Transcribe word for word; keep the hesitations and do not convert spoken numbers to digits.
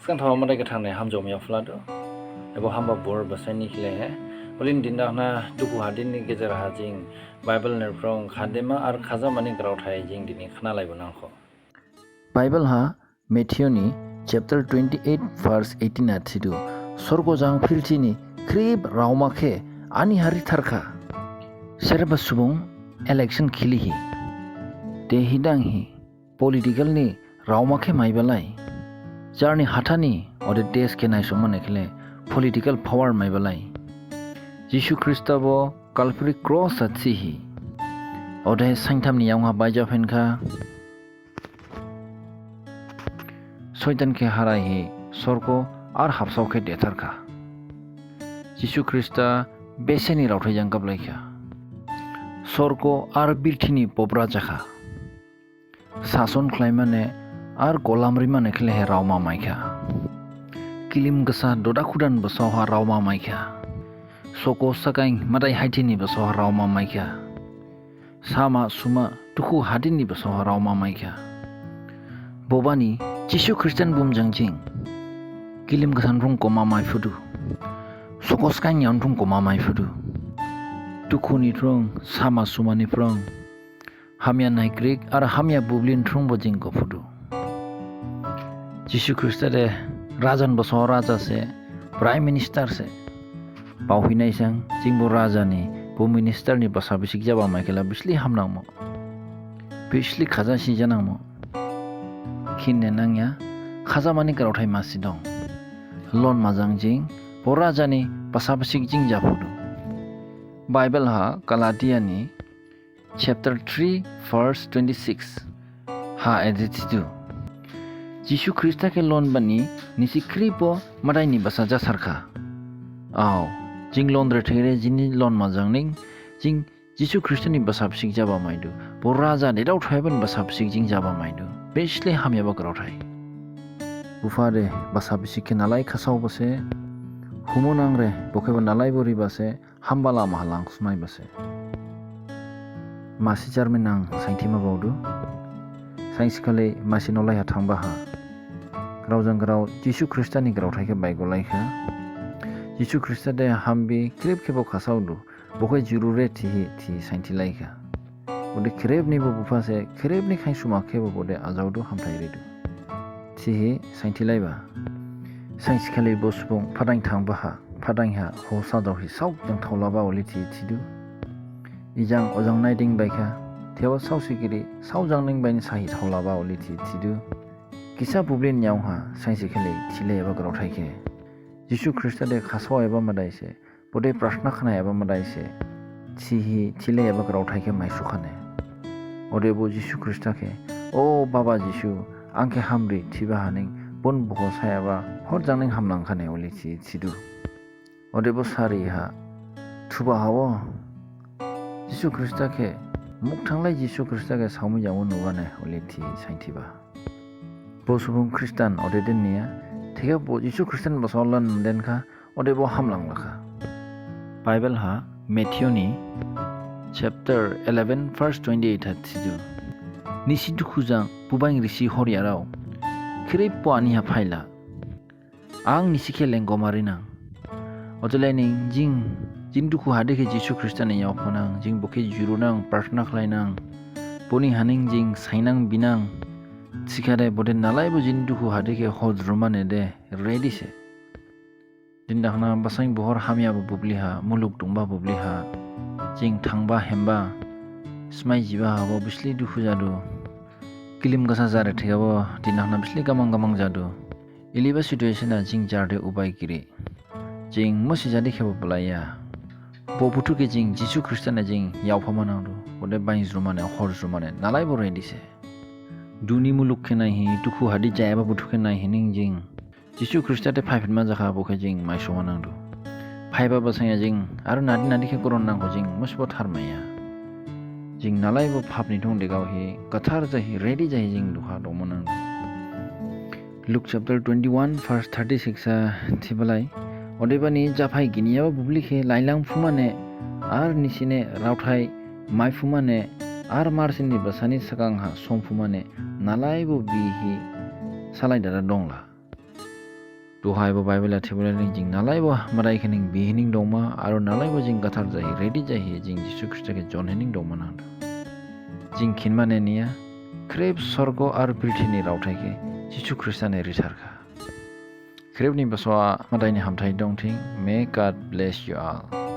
Kang thama Madai Gathar ni hamjaoma yaophaladu. Ebo hamba bor basain ni khlaihi. Olei ni dindakhna dukhu hadini gejer ha jing Bible ni phrang khadema ar khajamani graothai jing dini khnalaibo nangkho. Bible ha Matthew ni chapter twenty-eight verse eighteen ha thidu, "Sorgo jang phirthi ni khrip raoma khe ani ha ritharkha." Sereba subung election khilihi, dehi danghi political ni raoma khe maibalai. Jarni hathani ode desh khe naisomane khlaihi political power maibalai. Jisu Khrista bo Calvary cross ha thihi, ode saintham ni yaohon ha baijaphinkha. Soitan khe haraihi sorgo ar habsao khe detharkha. Jisu Khrista beseni raothai jang gablaikha. Sorgo ar phirthi ni bubra jakha. Sason khlaimane ar golam rimane khlaihi raoma maikha. Kilim gasa doda khudan basao ha raoma maikha. Soko sakaing madai haithini basao ha raoma maikha. Sama suma dukhu hadini basao ha raoma maikha. Bobani Jisu Khristan bumu jang jing kilim gasan phrang koma maiphudu. Soko sakaing yaohon phrang koma maiphudu. Dukhu ni phrang, sama suma ni phrang, hamya naikrik ar hamya bubli ni phrang bo jing gophudu. Jisu Khrista de raja ni basao raja se, Prime Minister se. Baohi naisang, jing bo raja ni, bo minister ni basa bisik jaba maikhela bisli hamnangmu. Bisli khajasi janangmu. Khinne nangya, khajamani graothai masi dong. Lonma jang jing, bo raja ni basa bisik jing japhudu. Bible ha Galatia ni chapter three verse twenty-six ha ede thidu, Jisu Khrista khe lonbani nisi khrip bo Madai ni basa jasarkha. Ao, jing lon re thire jini lonma jang ning, jing Jisu Khrista ni basa bisik jaba maidu. Bo raja ni raothai bani basa bisik jing jaba maidu. Bisli hamyaba graothai. Bupha de basa bisik khe nalai khasao base, humo nang re, bo khe bo nalai bo ri base, hamba lama ha langsmai base. Masi jarmin ang sainthima baodu. Sainsi khali masi nolai ha thangba ha, grao jang grao Jisu Khrista ni graothai khe baigolaikha. Jisu Khrista de hambi khrip khe bo khasaodu, bo khe juru re thihi thi sainthilaikha. Ode khrip ni bo bupha se, khrip ni khainsuma khe bo bode ajaodu, hamthai ridu thihi sainthilaiba. Sainsi khali bo subung phadain thangba ha, phadain ha hosa daohi saok jang thaolaba olei thi thidu. Ijang ojang naiding baikha, thebo saosi giri, saojang ning baini sahi thaolaba olei thi thidu. Kisa bubli ni yaohon ha sainsi khali thilaiyaba graothai khe, Jisu Khrista de khasaoyaba Madai se, bode prarthana khnayaba Madai se thihi thilaiyaba graothai khe maisokhane. Ode bo Jisu Khrista khe, "O Baba Jisu, ang khe hamri," thiba haning, bon bukho sayaba hor jang ning hamlangkhane olei thi thidu. Ode bo sari ha thuba hao Jisu Khrista khe, mukthang lai Jisu Khrista khe saomi jang bo nubane olei thi sainthiba. Bo subung Khristan ode den niya, thikhabo Jisu Khristan basao lon denkha, ode bo hamlanglakha. Bible ha Matthew ni chapter eleven verse twenty-eight ha thidu, "Nisi dukhu jang bubain risi horyarao, khrip bo ani ha phaila. Ang nisi khe lenggoma rinang." Odelei ning jing, jini dukhu hadi khe Jisu Khrista ni yaophanang, jing bo khe jurunang, prarthana khlainang. Boni haning jing sainang binang. Thikhade bode nalaibo jini dukhu hadi khe hojrumane de ready se. Dindakhna basain bohor hamyaba bubli ha, muluk dongba bubli ha, jing thangba hemba, smai jiba habo bisli dukhu jadu. Kilim gasa jare thikhabo dindakhna bisli gamang gamang jadu. Iliba situation ha jing jarde ubai giri. Jing musi jadi khebo blaiya. Bo buthu khe jing Jisu Khrista ne jing yaophama nangdu. Bode bain jrumane, hor jrumane, nalaibo ready se. Duni muluk khe naihi, dukhu hadi jayaba buthu khe naihi ning jing Jisu Khrista de phaiphinma jakha bo khe jing maisoma nangdu. Phaiba basainya jing, aro nadi nadi khe goron nangkho jing, musibo tharmaiya. Jing nalaibo phap ni thung degaohi, gathar jahi, ready jahi jing dukha dongma nangdu. Luke chapter twenty-one verse thirty-six ha thibalai, odebani japhai giniyaba bubli khe lailang phumane, ar nisine raothai mai phumane, ar marsin ni basani sagang ha som phumane, nalaibo bihi salai dada dongla. Duhaibo Bible ha thibo lai ning jing nalaibo Madai khe ning bihi ning dongma, aro nalaibo jing gathar jahi, ready jahi, jing Jisu Krista khe jonhi ning dongma nangdu. Jing khinmane niya, khrip sorgo aro prithini raothai khe Jisu Krista ne ritharkha. Khrip ni basao ha Madai ni hamthai dongthing. May God bless you all.